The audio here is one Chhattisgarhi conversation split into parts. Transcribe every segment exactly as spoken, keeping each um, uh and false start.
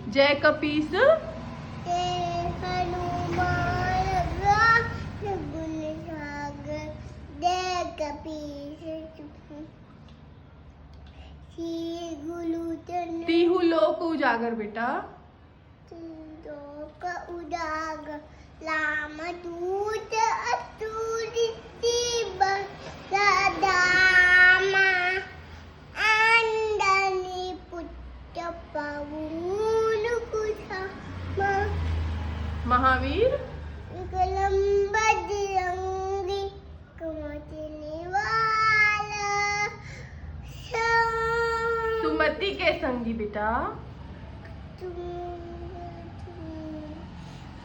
जय कपीस। जय हनुमान ज्ञान गुण सागर। जय कपीस श्री गुरु चरण। तिहु लोक उजागर बेटा। लोक उजागर। राम दूत अतुलित बल धामा। अंजनी पुत्र पवन कुसुम। महावीर। विक्रम बजरंगी कुमति निवार। सुमति के संगी बेटा। तुम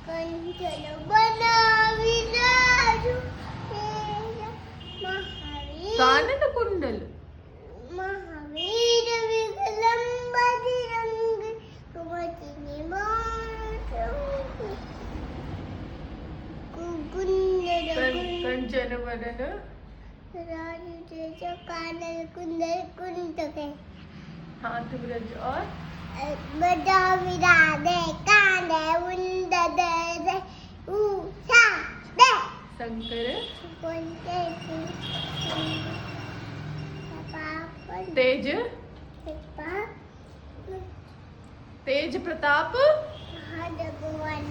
कंचन बनाविराजु। महावीर। कानन कुंडल। महावीर विक्रम बजरंग कुमति निवार। कुंदर कं- कंचन वरन। राजु तेज कानन कुंदर कुंत के। हाथ ब्रज और बजा विराजे कांधे उंद दे दे उषा दे। शंकर। कुंते कुंते पापन तेज। पाप तेज प्रताप। हद भवन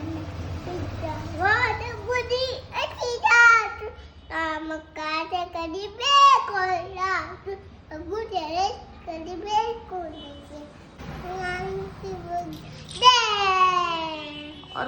सिद्ध हद बुद्धि अति जात। काम काज करिबे को रात। गुजरे करिबे को नहीं। राम शिव दे